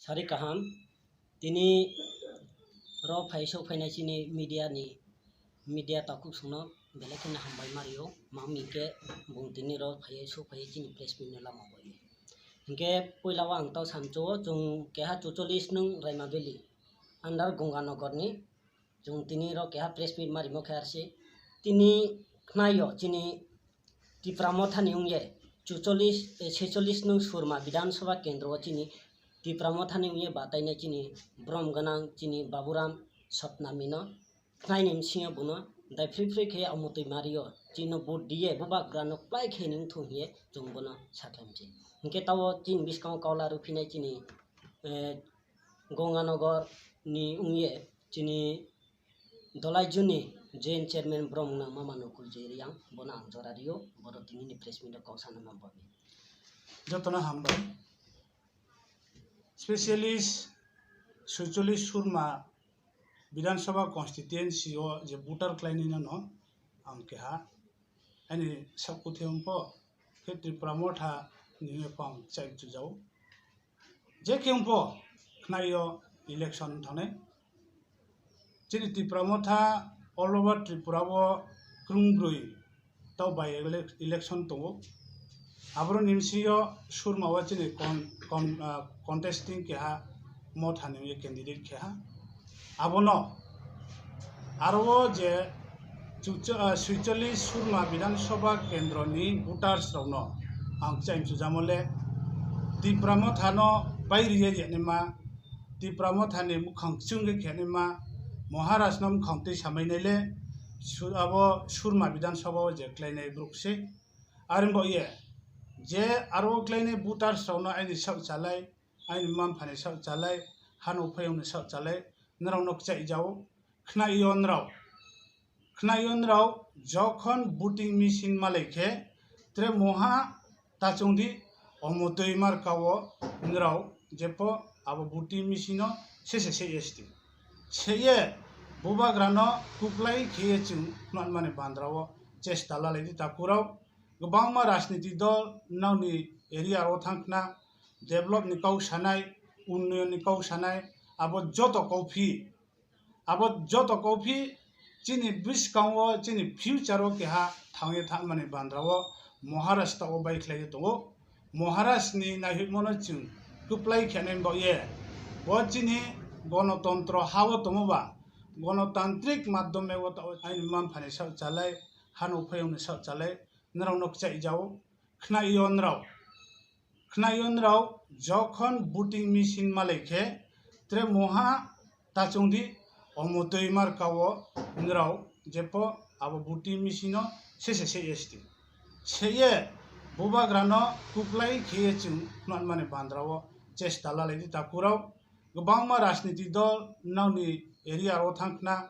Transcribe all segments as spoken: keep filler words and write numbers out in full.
Thari kaham, tini ro phai sok phainai chini media ni, media takhuk songno belai kheno hambai ma rio, mami hwnkhe bung tini ro phai sok phai chini press meet no lama bai. Hwnkhe puila o ang tao samcho o, chwng keha chucholis nung Raima Valley under Gonganagar ni, chwng tini ro keha press meet ma rimo khe arsi. Tini khnaio chini Tipra Motha ni wngye chucholis, eh, secholis nung Surma Bidhan Sabha Kendro o chini Tipra Motha ni wngye batainai chini brom gwnang chini Baburam Sopnami no khnai ni bisingo bono dai phri phri khe omo twi ma rio chino vote diye bubagra no kwplai khe ni wngthung hiye chwng bono sakhlaimse. Hinkhe tao chini biskango kaula rwphinai chini, eh, Gonganagar ni wngye chini Dolai Juni J N chairman brom wngna mama no kulje riyang bono ang jora rio, bono tini ni press meet o kok sana ma babi. Jotono hambai. Specialist suicholis Surma Bidhan Sabha constituency o je voter khlainai no ang keha ani sakkuthiyong po khe Tripura Motha ni wngwi phang chai chujao. Je khe wngpho khnaio election thangnai. Chini Tipra Motha all over Tripura o krungbrwi tao by ele-, election tongo. Aboroni bisingo Surma o chini con-, con-, ah, contesting keha Motha ni candidate keha. Abono aro o je chucho-, ah, suicholis Surma Bidhan Sabha Kendro ni voters rokno ang chai chujamo le Tipra Motha no bai riya yanima, Tipra Motha ni mukhang chwng khe khenima, Maharaj no mukhang twi samai nai le su-, abo Surma Bidhan Sabha o je khlainai borok se. Arimbo ye je aro khlainai voters rokno aini sak chalai, aini manphani sak chalai, hano phayungni sak chalai, norok no kchai jao. Khnaio nrao, khnaio nrao jokhon voting machine malai khe, tre moha tachung di, omo twi marka o nrao jepho abo voting machine o sese se S T. Seye bubagra no kuplai kheye chwng khwnamani bandra o chesta lalai di takurao. Kwbangma rajniti dol nokni area o thang khna, develop ni kok sanai, unnoyon ni kok sanai, abo joto kophi, abo joto kophi chini bwskango, chini future o keha thangwi thangmani bandra o Maharashtra o bai khlai tongo. Maharashtra ni naihuimo no chwng kwplai khenai bo ye, bo chini gonotontro ha o tongo ba, gonotantrik madhyome o ta-, aini manphani sak chalai, hano phayungni sak chalai, norok no kchai jao. Khnaio nrao, khnaio nrao jokhon voting machine malai khe, tre moha tachung di, omo twi marka o nrao jepho abo voting machine o sese se S T. Seye bubagra no kuplai kheye chwng khwnamani bandra o chesta lalai di takurao. Kwbangma rajniti dol nokni area o thang khna,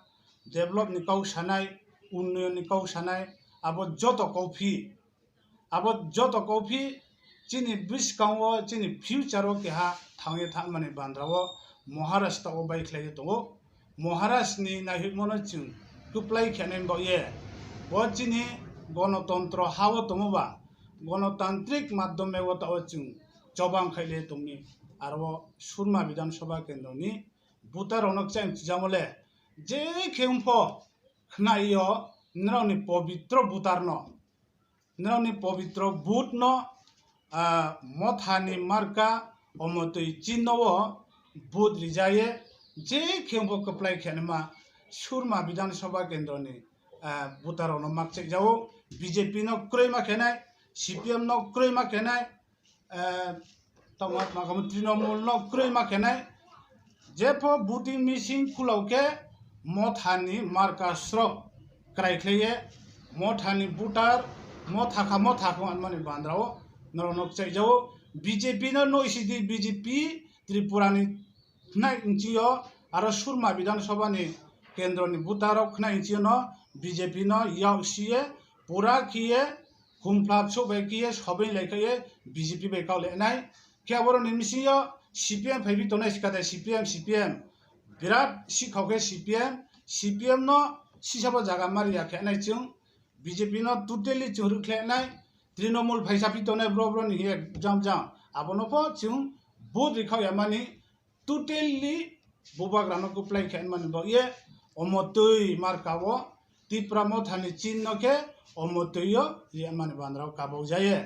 develop ni kok sanai, unnoyon ni kok sanai, abo joto kophi, abo joto kophi chini bwskango, chini future o keha thangwi thangmani bandra o Maharashtra o bai khlai tongo. Maharashtra ni naihuimo no chwng kwplai khenai bo ye, bo chini gonotontro ha o tongo ba, gonotantrik madhyome o ta o chwng chobang khaile tongni. Aro Surma Bidhan Sabha Kendro ni voter rokno kchai chujamo le, je khe wngpho khnaio norokni pobitro voter no, norokni pobitro vote no, ah, Motha ni marka omo twi chinno o vote rijaye, je khe wngpho kwplai khenma Surma Bidhan Sabha Kendro ni, ah, voter rokno makchai jao. B J P no kwrwi ma khenai, C P M no kwrwi ma khenai, eh, tamo, makamo Trinamool no kwrwi ma khenai, jepho voting machine khulao khe Motha ni marka srok kwrai khlaiye, Motha ni voter, Motha kha, Motha kha hwnmani bandra o norok no kchai jao. B J P no noisidi, B J P Tripura ni khnai nchio aro Surma Bidhan Sabha ni kendro ni voter rok khnai nchio no B J P no yak siye pura khiye khumphla bwswk bai khiye sobai lai khaye B J P bai kau le nai. Khe aborok ni bisingo C P M phaibi tongnai sikha de C P M, C P M birat sikha khe C P M, C P M no sisabo jaga mari ya khe nai chwng B J P no totally chwng rwkhle nai. Trinamool phaisa pi tongnai bro bro ni hiye jam jam abono pho chwng vote rikha ya mani. totally bubagrano kwplai khe mani bo ye omo twi marka o Tipra Mothani chinno khe omo twi o ye mani bandra o kabok jaye.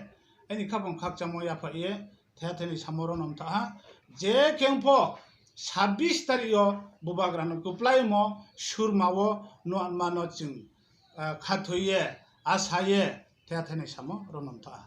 Ani khapang khakchangmo yapha ye the theni samo ronom tha ha. Je kengpho sabbish tarik o bubagrano kwplai mo surma o no mano chwng, ah, khathoi ye, asa ye, the theni samo ronom tha ha.